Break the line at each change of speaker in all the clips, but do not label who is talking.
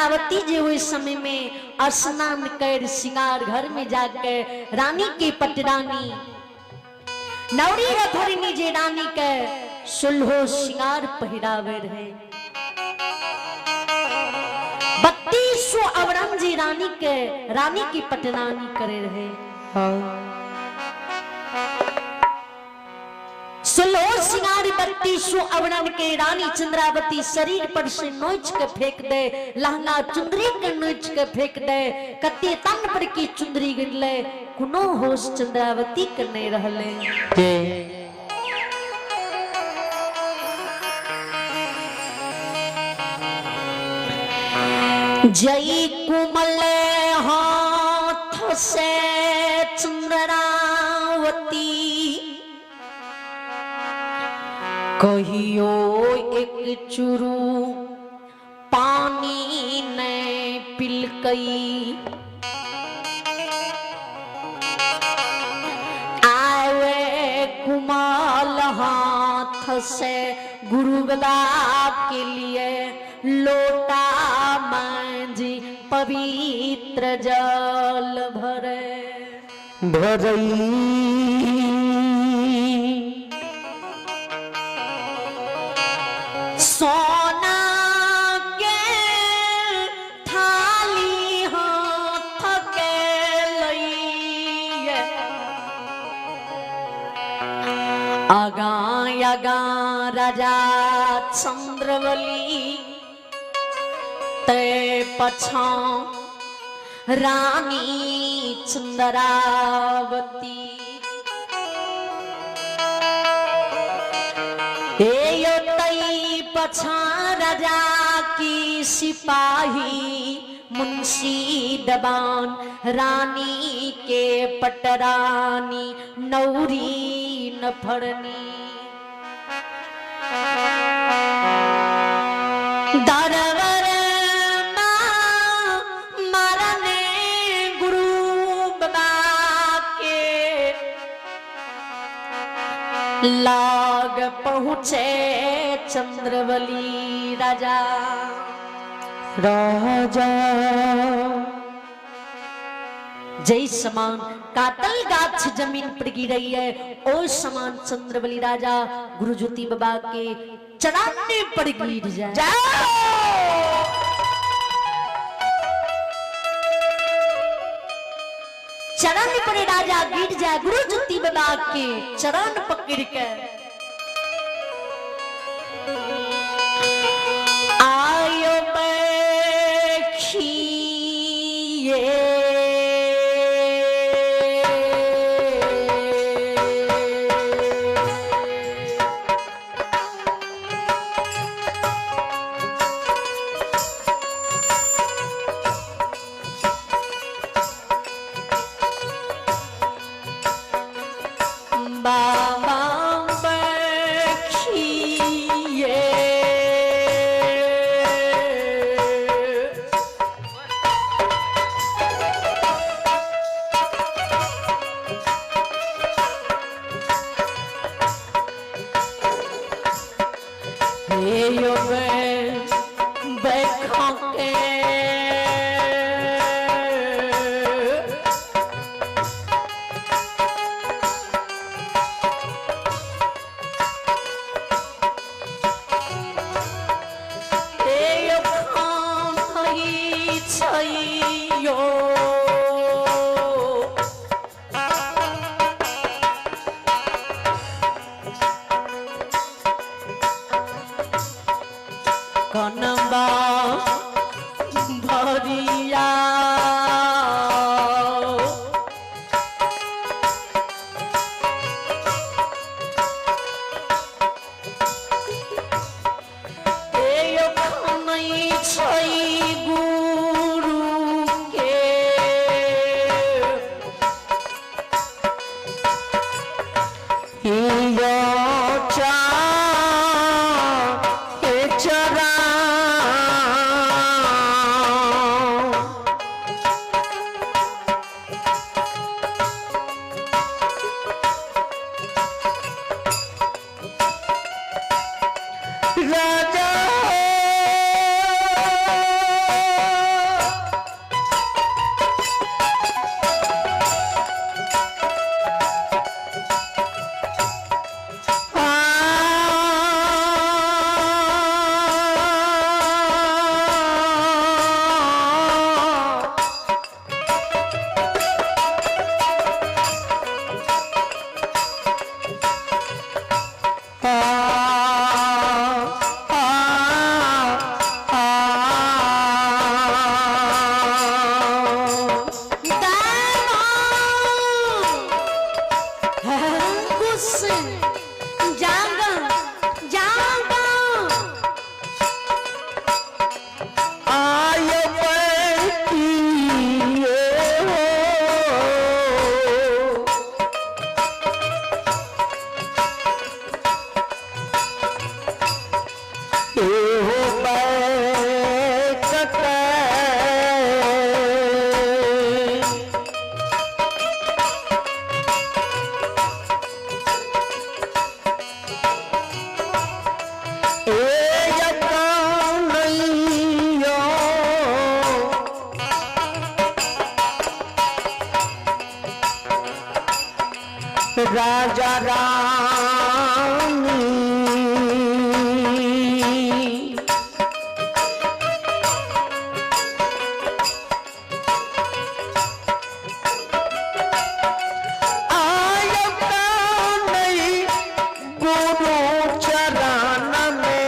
चंद्रावती जे ओहि समय में स्नान कर श्रृंगार घर में जाके रानी के पटरानी नौरी रथोरिनी जे रानी के सुल्हो श्रृंगार पहिरावे रहे। 3200 अवरण जी रानी के रानी की पटरानी करे रहे। 16 श्रृंगार 3200 अवरण के रानी चंद्रावती शरीर पर से नोच के फेंक दे, लहंगा चुंदरी के नोच के फेंक दे, कते तन पर की चुंदरी गिरले, कोनो होश चंद्रावती के नहीं रहले। जई कुमल हाथ से चंद्रावती कहियो एक चुरू पानी ने पिलकई, आवे कुमाल हाथ से गुरु बाबा के लिए लोटा मांझी पवित्र जल भरे
भरई।
सोना के थाली हाथ के लइए, आगा आगा राजा चंद्रवली ते पछा रानी चंद्रावती। हे यो तई पछा राजा की सिपाही मुंशी दबान रानी के पटरानी नौरी नफरनी। दरवर मारने गुरु बाबा के लाग पहुँचे चंद्रवली राजा
राजा।
जय समान काटल गाछ जमीन पर गिरई है, ओ समान चंद्रबली राजा गुरु ज्योति बाबा के चरण पर गिर जाए। चरण पर राजा गिर जाए गुरु ज्योति बाबा के चरण पकड़ के। आयो बैखिए बाबा बैखिए हे यो बैखा के कनबा भरिया
राजा रानी। आयब नहीं गुरु चरण में।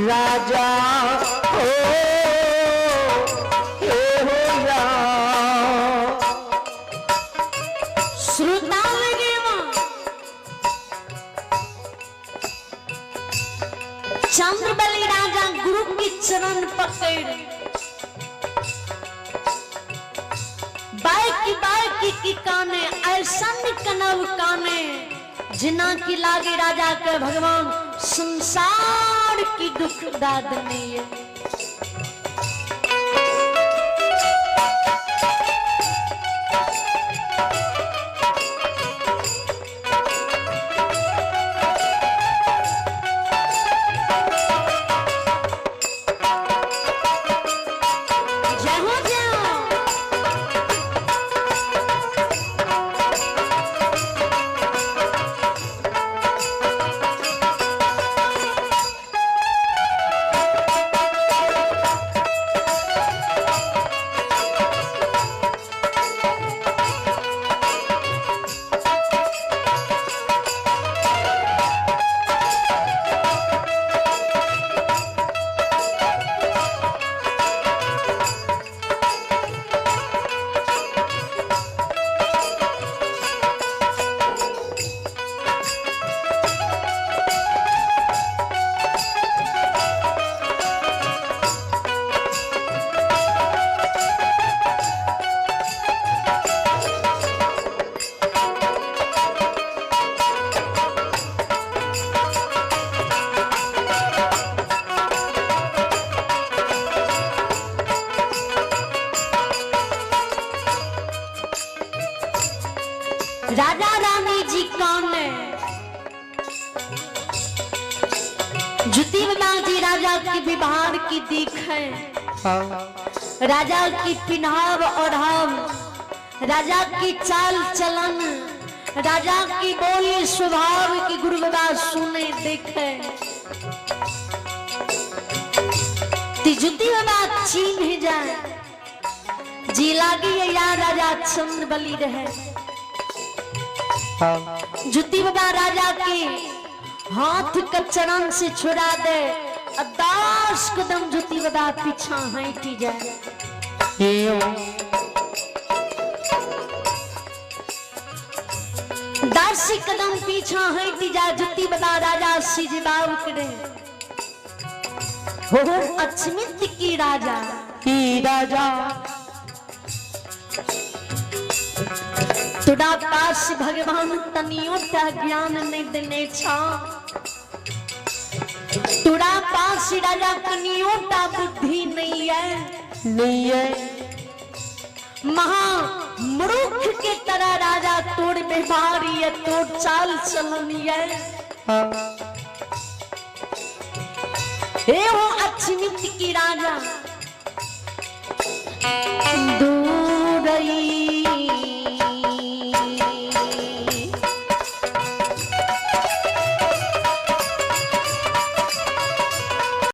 राजा हो हे हो राम।
श्रोता लगे चंद्रबली राजा गुरु के चरण पकड़ बाइकी बाइकी की काने ऐसन कनव काने जिना की लागे राजा के भगवान संसार की दुख दाद नहीं है। जय हो जय हो। राजा रानी जी कौन है? जुती जी राजा की व्यवहार की दीख है, राजा की पिन्हाव और हम, राजा की चाल चलन, राजा की बोली स्वभाव की गुरु बाबा सुने देखे। तिजुती बाबा चीन जाए जी लागी या राजा चंद्र बली रहे। जुती बाबा राजा के हाथ का चरण से छुड़ा दे और 10 कदम जुती बाबा पीछा हटी जाए। 10 कदम पीछा हटी जाए जुती बाबा राजा सिजबाव करे हो अचमित की राजा
की राजा
तोरा पास भगवान तनियो टा ज्ञान नहीं देने छा, तोरा पास राजा कनियो टा बुद्धि नहीं है,
नहीं है।
महा मूर्ख के तरह राजा तोड़ व्यवहार है, तोड़ चाल चलन है। हे हो अचमित की राजा।